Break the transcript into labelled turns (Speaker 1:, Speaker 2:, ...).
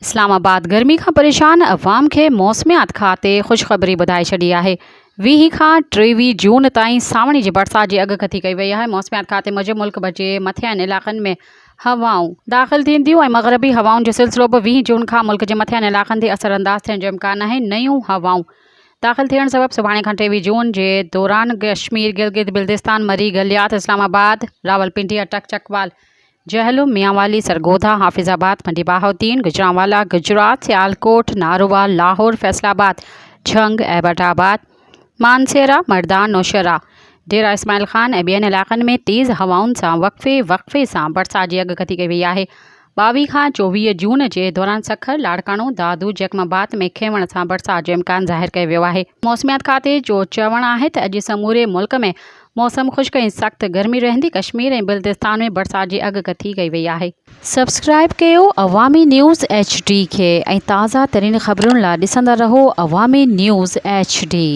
Speaker 1: اسلام آباد، گرمي کان پريشان عوام کي موسميات کاتي خوشخبري ٻڌائي ڇڏي آهي. 20 کان 23 جون تائين سانوڻي جي برسات جي اڳڪٿي ڪئي وئي آهي. موسميات کاتي موجب ملڪ ڀر جي مٿين علائقن ۾ هوائون داخل ٿينديون ۽ مغربي هوائن جو سلسلو به 20 جون کان ملڪ جي مٿين علائقن تي اثرانداز ٿيڻ جو امڪان آهي. نيون هوائون داخل ٿيڻ سبب سڀاڻي کان 23 جون جي دوران ڪشمير، گلگت بلتستان، مري، گليات، اسلام آباد، راولپنڊي، اٽڪ، چڪوال، جهلم، ميانوالي، سرگوڌا، حافظ آباد، منڊي بهاؤالدين، گجرانوالا، گجرات، سيالڪوٽ، نارووال، لاهور، فيصل آباد، جهنگ، ايبٽ آباد، مانسهره، مردان، نوشهره، ڊيرا اسماعيل خان ۽ ٻين علائقن ۾ تيز هوائن سان وقفي وقفي سان برسات جي اڳڪٿي ڪئي وئي آهي. 22 کان 24 جون جي دوران سکر، لاڙڪاڻو، دادو، جيڪب آباد ۾ کنوڻ سان برسات جو امڪان ظاهر ڪيو ويو آهي. موسميات کاتي جو چوڻ آهي ته اڄ سموري ملڪ ۾ موسم خشڪ ۽ سخت گرمي رهندي، ڪشمير ۽ بلتستان ۾ برسات جي اڳڪٿي ڪئي وئي آهي. سبسڪرائيب ڪيو عوامي نيوز ايڇ ڊي کي ۽ تازه ترين خبرن لا ڏسندا رهو عوامي نيوز ايڇ ڊي.